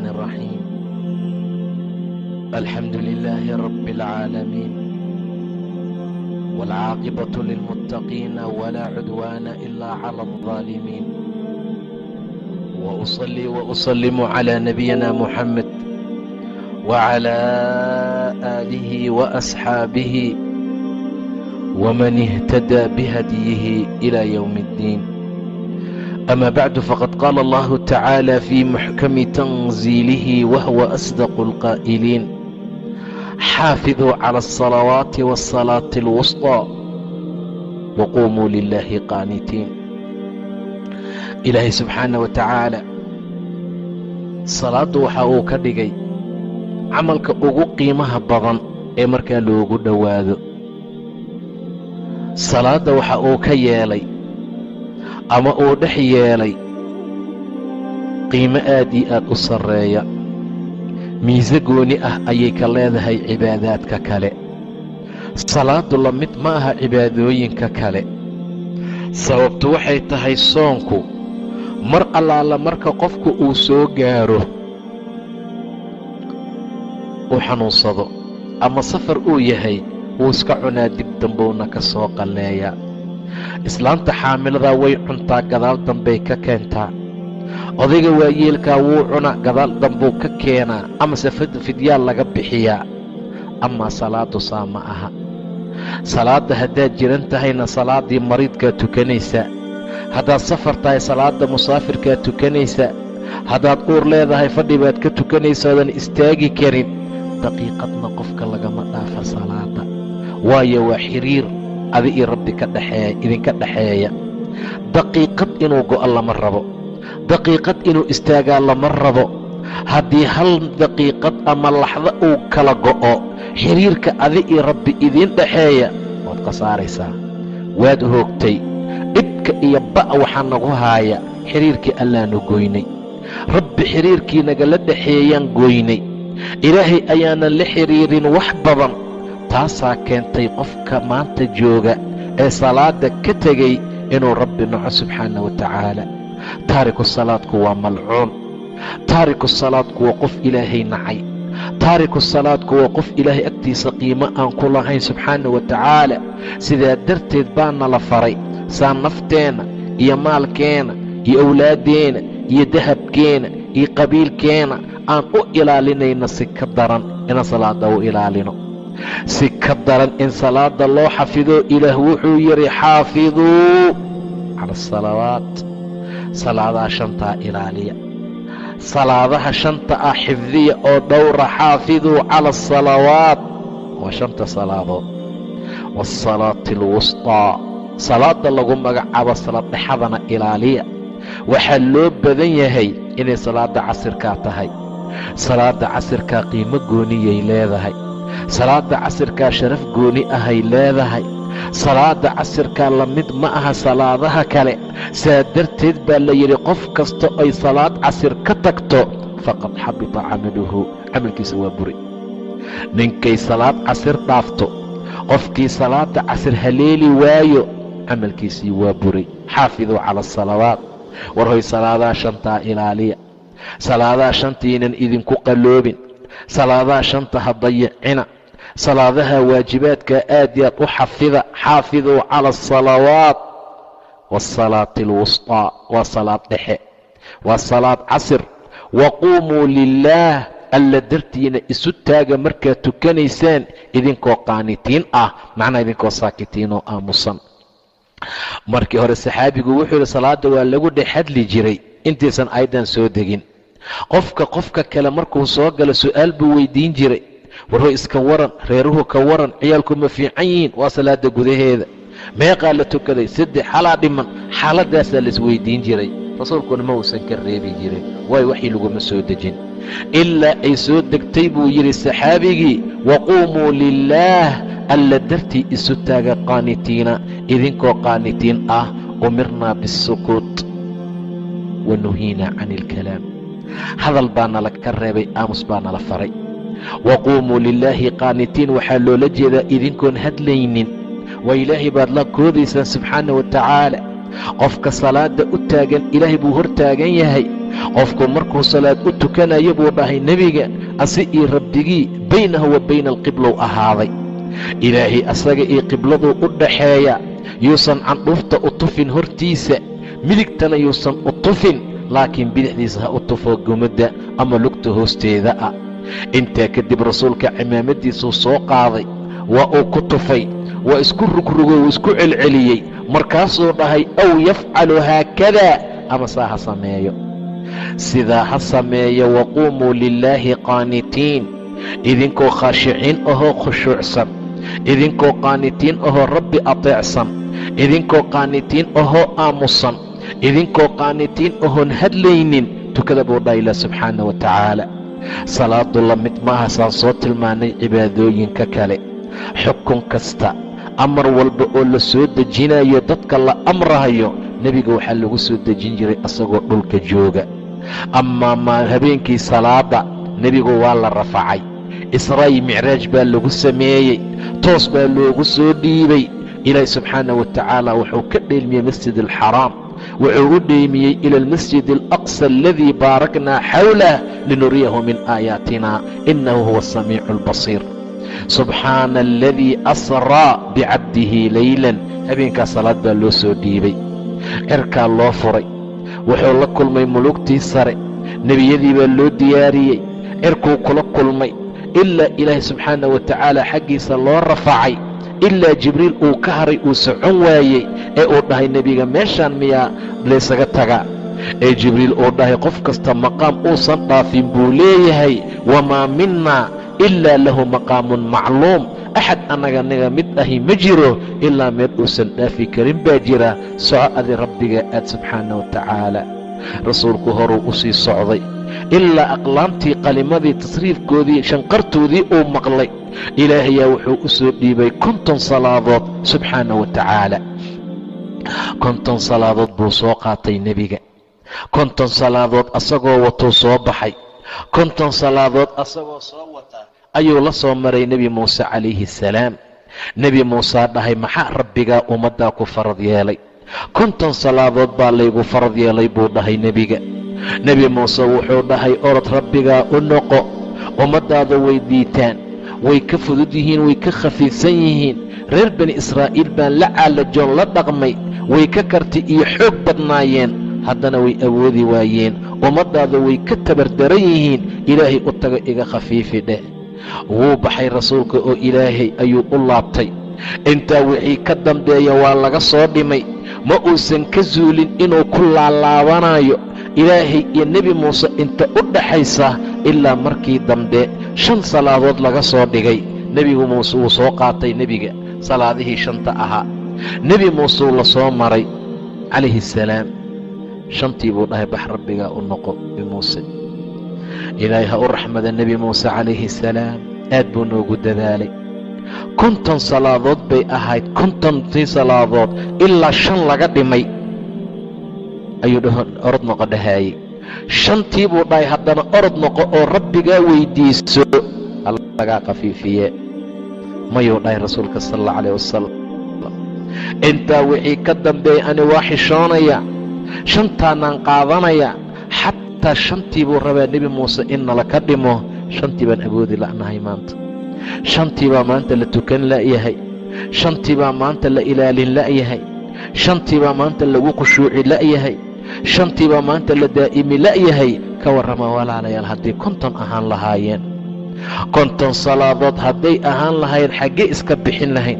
الرحمن الرحيم. الحمد لله رب العالمين، والعاقبة للمتقين، ولا عدوان إلا على الظالمين، وأصلي وأسلم على نبينا محمد وعلى آله وأصحابه ومن اهتدى بهديه إلى يوم الدين. أما بعد، فقد قال الله تعالى في محكم تنزيله وهو أصدق القائلين: حافظوا على الصلوات والصلاة الوسطى وقوموا لله قانتين. Ilaahay subxaana wa tacaala salaaddu waxa uu ka dhigay camalka ugu qiimaha badan ee markaa loogu dhowaado. Salaadda waxa uu ka yeelay ama uu dhex yeelay qiimo aad iyo aad u sarreeya, miise gooni ah ayay ka leedahay cibaadaadka kale. Salaaddu la mid ma aha cibaadooyinka kale. Sababtu waxay tahay, soonku mar allaala marka qofku uu soo gaaro, uu xanuunsado ama safar uu yahay, wuu iska cunaa, dib dambowna ka soo qalleeyaa. Islaanta xaamiladaa way cuntaa, gadaal dambay ka keentaa. Odayga waayeelkaa wuu cunaa, gadaal dambuu ka keenaa, amase fidyaal laga bixiyaa. Amaa salaaddu saa ma aha. Salaadda haddaad jiran tahayna, salaaddii mariidkaa tukanaysaa. Haddaad safar tahay, salaadda musaafirkaa tukanaysaa. Haddaad uur leedahay, fadhi baad ka tukanaysa oodan istaagi karin. Daqiiqadna qofka lagama dhaafa salaada, waayo waa xiriir adi iyo Rabbi ka dhexeeya, idinka dhexeeya. Daqiiqad inuu go'o lama rabo, daqiiqad inuu istaagaa lama rabo. Haddii hal daqiiqad ama laxdo uu kala go'o xiriirka adi iyo Rabbi idiin dhexeeya, waad khasaaraysaa, waad hoogtay. Dhibka iyo ba' waxaa nagu haaya xiriirkii Allaanu goynay. Rabbi xiriirkii nagala dhexeeyaan goynay. Ilaahay ayaanan la xiriirin wax badan. Taasaa keentay qofka maanta jooga ee salaada ka tegey inuu Rabbi naco subxaana wa tacaala. Taariku salaadku waa malcuun. Taariku salaadku waa qof Ilaahay nacay. Taariku salaadku waa qof Ilaahay agtiisa qiimo aan ku lahayn subxaana wa tacaala. Sidaa darteed baana la faray saa nafteenna iyo maalkeenna iyo awlaaddeenna iyo dahabkeenna iyo qabiilkeenna aan u ilaalinayno, si ka daran inaan salaada u ilaalino, si ka daran in salaada loo xafido. Ilaah wuxuu yidhi: xaafiduu cala asalawaat, salaadaha shantaa ilaaliya, salaadaha shanta ah xifdiya oo dhowra. Xaafiduu cala asalawaat waa shanta salaadood, waasalaati alwusطaa, salaada lagu magacaabo salaad dhexadana ilaaliya. Waxaa loo badan yahay inay salaada casirkaa tahay. Salaada casirkaa qiimo gooniyay leedahay. Salaada casirkaa sharaf gooni ahay leedahay. Salaada casirkaa la mid ma aha salaadaha kale. Saa darteed baa la yidhi, qof kasta ay salaad casir ka tagto, faqad xabita camaluhu, camalkiisa waa buri. Ninkay salaad casir dhaafto, qofkii salaada casir haleeli waayo, camalkiisii waa buray. Xaafiduu cala asalawaat. War hoy, salaadaha shantaa ilaaliya. Salaadaha shantaynan idinku qalloobin. Salaadaha shanta ha dayicina. Salaadaha waajibaadka aad iyo aad u xafida. Xaafiduu cala asalawaat waasalaati alwusطaa, waa salaad dhexe, waa salaad casir. Waquumuu lilaah, Alla dartiina isu taaga markaad tukanaysaan, idinkoo qaanitiin ah, macnaa idinkoo saakitiin oo aamusan. Markii hore saxaabigu wuxuu yidhi, salaadda waa lagu dhex hadli jiray intaysan aydan soo degin. Qofka qofka kale markuu soo galo su-aal buu weydiin jiray: warhoy, iska waran? Reeruhu ka waran? Ciyaalku ma fiican yihiin? Waa salaada gudaheeda. Meeqaa la tukaday? Saddex, halaa dhiman. Xaaladaasaa la isweydiin jiray. Rasuulkuna ma uusan ka reebi jirin, waayo waxii laguma soo dejin. Ilaa ay soo degtay buu yidhi saxaabigii: waquumuu lilaah, Alla dartii isu taaga, qaanitiina, idinkoo qaanitiin ah. Umirnaa biاsukuut wa nuhiinaa can ilkalaam. Hadal baa nala ka reebay, aamus baa nala faray. Waquumuu lilaahi qaanitiin waxaa loola jeedaa idinkoon hadlaynin. Waa Ilaahay baad la koodaysaan subxaana wa tacaala. Qofka salaada u taagan, Ilaahay buu hor taagan yahay. Qofku markuu salaad u tukanayo buu dhahay nebiga, asi iyo rabbigii baynahu wa bayna alqiblow ahaaday. Ilaahay asaga iyo qibladuu u dhaxeeya. Yuusan candhuufta u tufin hortiisa, midigtana yuusan u tufin, laakiin bidixdiisa ha u tufo gumadda ama lugta hoosteeda ah. Intaa kadib rasuulka cimaamadiisuu soo qaaday, waa uu ku tufay, waa isku rugrugo, wuu isku celceliyey. Markaasuu dhahay aw yafcalu haakadaa, ama saa ha sameeyo, sidaa ha sameeyo. Waquumuu lilaahi qaanitiin, idinkoo khaashiciin ahoo khushuucsan, idinkoo qaanitiin ahoo rabbi ateecsan, idinkoo qaanitiin ahoo aamusan, idinkoo qaanitiin ahoon hadlaynin tukada buu dhaha ilah subxaana wa tacaala. Salaadu la mid maaha saan soo tilmaanay cibaadooyinka kale. Xukun kasta, amar walba oo la soo dejinayo, dadka la amrahayo, nebiga waxaa lagu soo dejin jiray asagoo dhulka jooga. Amaa maa habeenkii salaada nebigu waa la rafacay, israa'i micraaj baa lagu sameeyey, toos baa loogu soo dhiibay. Ilaahi subxaana wa tacaala wuxuu ka dheelmiyey masjid alxaraam, wuxuu u dheemiyey ila almasjid alaqsa aladii baaraknaa xawlah linuriyahu min aayaatina innahu huwa asamiicu albasiir. Subxaana aladii asraa bicabdihi leylan. Habeenkaa salaad baa loo soo dhiibay, cirkaa loo furay, wuxuu la kulmay mulugtii sare, nebiyadii baa loo diyaariyey, cirkuu kula kulmay, ilaa ilaahay subxaana wa tacaala xaggiisa loo rafacay, ilaa Jibriil uu ka haray, uu socon waayey, ee uu dhahay nebiga meeshaan miyaa laysaga tagaa? Ee Jibriil uu dhahay qof kasta maqaam uusan dhaafin buu leeyahay, wamaa minna ilaa lahu maqaamun macluum. Axad annaga naga mid ahi ma jiro ilaa meel uusan dhaafi karin baa jira. Soco adi rabbiga aad subxaana wa tacaala. Rasuulku horuu u sii socday ilaa aqlaamtii, qalimadii, tasriifkoodii, shanqartoodii uu maqlay. Ilaahayaa wuxuu u soo dhiibay 50 salaadood subxaana wa tacaala. 50 salaadood buu soo qaatay nebiga. 50 salaadood asagoo watuu soo baxay. 50 salaadood asagoo soo wata ayuu la soo maray nebi Muuse calayhi assalaam. Nebi Muusaa dhahay maxaa rabbigaa ummaddaa ku farad yeelay? 50 salaadood baa laygu farad yeelay buu dhahay nebiga. Nebi Muuse wuxuu dhahay orod rabbigaa u noqo, ummaddaada way diitaan, way ka fudud yihiin, way ka khafiifsan yihiin. Reer bani Israa'iil baan la caalajoon la dhaqmay, way ka karti iyo xoog badnaayeen, haddana way awoodi waayeen. Ummaddaada way ka tabardaran yihiin, ilaahay u taga iga khafiifi dheh. Wuu baxay rasuulka oo ilaahay ayuu u laabtay. Intaa wixii ka dambeeya waa laga soo dhimay, ma uusan ka zuulin inuu ku laalaabanayo ilaahay iyo nebi Muuse inta u dhaxaysa, ilaa markii dambe 5 salaadood laga soo dhigay. Nebigu Muuse wuu soo qaatay nebiga salaadihii 5ta ahaa. Nebi Muuse wuu la soo maray calayhi assalaam. 5tii buu dhahay bax rabbigaa u noqo nebi Muuse. Ilaahay ha u raxmada nebi Muuse calayhi assalaam, aad buu noogu dadaalay. 50 salaadood bay ahayd, 50tii salaadood ilaa 5 laga dhimay ayuu orod noqo dhahaayey. 5tii buu dhahay haddana orod noqo oo rabbigaa weydiiso lagaa khafiifiye. Mayuu dhahay rasuulka sala allahu calayh wasalam. Intaa wixii ka dambeeyey ani waa xishoonaya, 5taanaan qaadanaya. Xataa 5tii buu rabaa nebi Muuse in nala ka dhimo. 5tii baan awoodi la'nahay maanta, 5tii baa maanta la tukan la'yahay, 5tii baa maanta la ilaalin la'yahay, 5tii baa maanta lagu khushuuci la'yahay, 5tii baa maanta la daa'imi la'yahay. Ka warrama walaalayaal, haddii 50 ahaan lahaayeen, 50 salaadood hadday ahaan lahayn, xaggee iska bixin lahayn,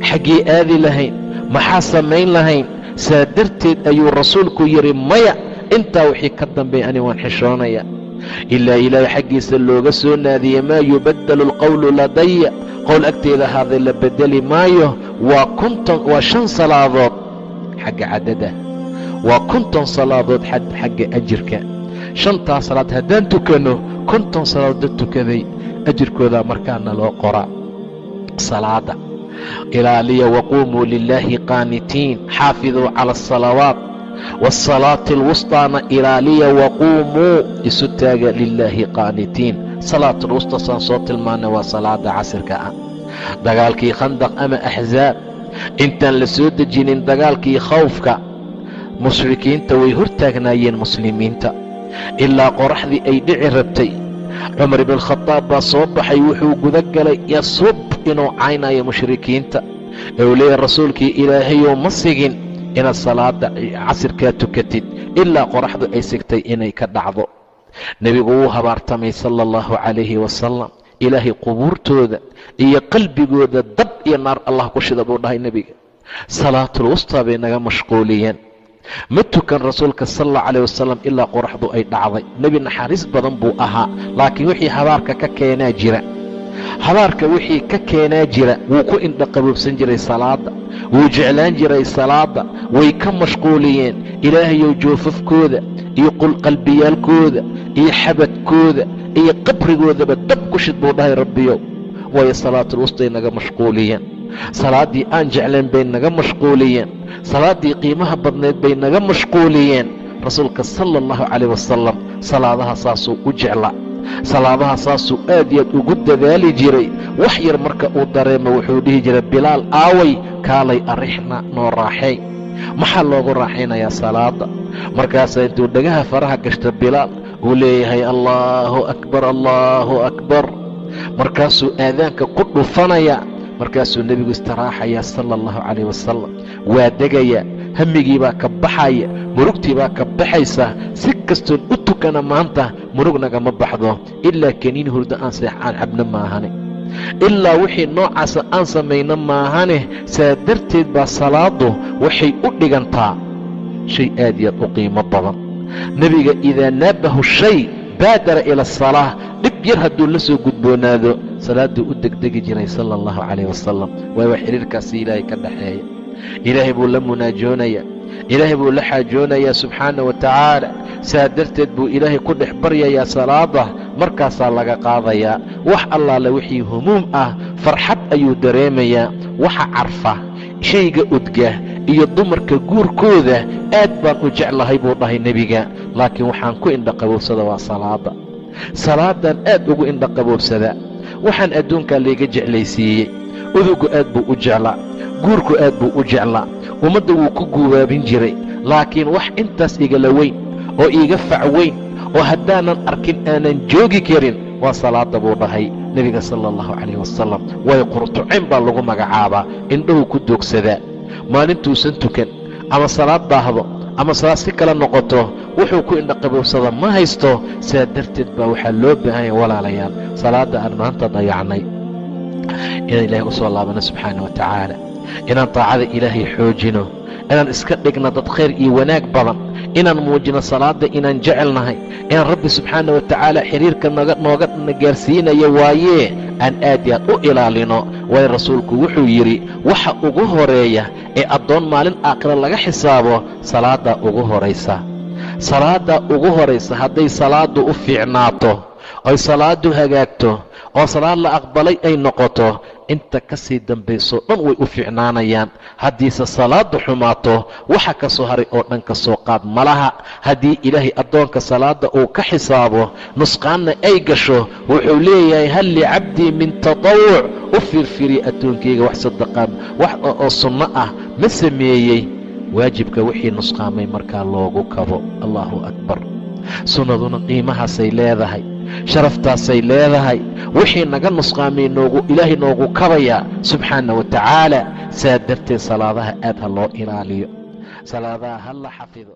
xaggee aadi lahayn, maxaa samayn lahayn? Saa darteed ayuu rasuulku yidhi maya, intaa wixii ka dambeeya ani waan xishoonaya, ilaa ilaahay xaggiisa looga soo naadiyey maa yubaddalu alqowlu ladaya, qowl agteeda ahaaday la beddeli maayo. Waa 50, waa 5 salaadood xagga caddada, waa 50 salaadood xagga ajirka. 5taa salaad haddaan tukanno, 50 salaadood dad tukaday ajirkoodaa markaana loo qoraa. Salaada ilaaliya, waquumuu lilaahi qaanitiin, xaafiduu cala asalawaat waasalaati alwustaana ilaaliya, waquumuu isu taaga lilaahi qaanitiin. Salaatulwusta saan soo tilmaanay waa salaada casirka ah. Dagaalkii Khandaq ama Axsaab intaan la soo dejinin, dagaalkii khawfka, mushrikiinta way hor taagnaayeen muslimiinta. Ilaa qoraxdii ay dhici rabtay. Cumar ibn Khataab baa soo baxay, wuxuu guda galay yasub inuu caynayo mushrikiinta. Ee uu leeyahay rasuulkii Ilaahayow ma sigin inaad salaada casirkaa tukatid ilaa qoraxdu ay sigtay inay ka dhacdo. Nebigu wuu habaartamay sala allahu calayhi wasalam. Ilaahay qubuurtooda iyo qalbigooda dab iyo naar Allah ku shida buu dhahay nebiga. Salaatul wustaa bay naga mashquuliyeen. Ma tukan rasuulka sala allahu calayhi wasalam ilaa qoraxdu ay dhacday. Nebi naxariis badan buu ahaa, laakiin wixii habaarka ka keenaa jira. Habaarka wixii ka keenaa jira, wuu ku indhaqaboobsan jiray salaada, wuu jeclaan jiray salaada, way ka mashquuliyeen. Ilaahayow joofafkooda iyo qalbiyaalkooda iyo xabadkooda iyo qabrigoodaba dab ku shid buu dhahay Rabbiyow. Waayo salaatul wustay naga mashquuliyeen, salaaddii aan jeclayn bay naga mashquuliyeen, salaaddii qiimaha badneed bay naga mashquuliyeen. Rasuulka sala allahu calayh wasalam salaadaha saasuu u jeclaa, salaadaha saasuu aad iyo aad ugu dadaali jiray. Wax yar marka uu dareemo wuxuu dhihi jiray, Bilaal aaway, kaalay arixna noo raaxeey. Maxaa loogu raaxaynayaa salaada? Markaasaa intuu dhagaha faraha gashto Bilaal uu leeyahay Allahu akbar, Allahu akbar. Markaasuu aadaanka ku dhufanaya, markaasuu nebigu istiraaxayaa sala allahu calayh wasalam. Waa degaya, hamigii baa ka baxaya, murugtii baa ka baxaysa. Si kastoon u tukana maanta murug nagama baxdo, ilaa kaniin hurdo aan seex aan cabno maahane, ilaa wixii noocaasa aan samayno maahane. Saa darteed baa salaadu waxay u dhigantaa shay aad iyo aad u qiimo badan. Nebiga idaa naabahu shay baadara ila asalaa, dhib yar hadduu la soo gudboonaado salaadduu u degdegi jiray sala allahu calayh wasalam. Waayo waa xiriirkaasi Ilaahay ka dhaxeeya. Ilaahay buu la munaajoonayaa, Ilaahay buu la xaajoonayaa subxaana wa tacaala. Saa darteed buu Ilaahay ku dhex baryayaa salaada, markaasaa laga qaadayaa wax allaale wixii humuum ah. Farxad ayuu dareemayaa. Waxa carfa shayga udga iyo dumarka guurkooda aad baan u jeclahay buu dhahay nebiga, laakiin waxaan ku indhaqaboobsada waa salaada. Salaadan aad ugu indhaqaboobsada. Waxaan adduunkaa layga jeclaysiiyey. Udugu aad buu u jeclaa, guurku aad buu u jeclaa, ummadda wuu ku guubaabin jiray, laakiin wax intaas igala weyn oo iiga fac weyn oo haddaanan arkin aanan joogi karin waa salaada buu dhahay nebiga sala allahu calayh wasalam. Way qurtucayn baa lagu magacaabaa, indhahu ku doogsadaa. Maalintuusan tukan ama salaad daahdo ama salaad si kala noqoto, wuxuu ku indhaqaboobsada ma haysto. Saa darteed baa waxaa loo baahanya walaalayaal, salaadda aan maanta dayacnay inaan Ilaahay u soo laabano subxaana wa tacaala, inaan taacada Ilaahay xoojino, inaan iska dhigno dad khayr iyo wanaag badan, inaan muujino salaadda inaan jecelnahay, inaan Rabbi subxaana wa tacaala xiriirka nooga gaarsiinayo waayee aan aad iyo aad u ilaalino. Waayo rasuulku wuxuu yidhi waxa ugu horeeya ee addoon maalin aakhira laga xisaabo salaaddaa ugu horaysa. Salaaddaa ugu horaysa. Hadday salaaddu u fiicnaato oy salaaddu hagaagto oo salaad la aqbalay ay noqoto, inta ka sii dambayso dhan way u fiicnaanayaan. Haddiise salaaddu xumaato, waxa ka soo haray oo dhan ka soo qaad malaha. Haddii Ilaahay addoonka salaadda uu ka xisaabo, nusqaanna ay gasho, wuxuu leeyahay hal licabdii min tatawuc, u fiirfiiriya addoonkayga wax sadaqaan wax oo sunno ah ma sameeyey. Waajibka wixii nusqaamay markaa loogu kabo. Allahu akbar. Sunnaduna qiimahaasay leedahay, sharaftaasay leedahay. Wixii naga nusqaamay noogu Ilaahay noogu kabayaa subxaana wa tacaala. Saa darteed salaadaha aad ha loo ilaaliyo, salaadaha ha la xafido.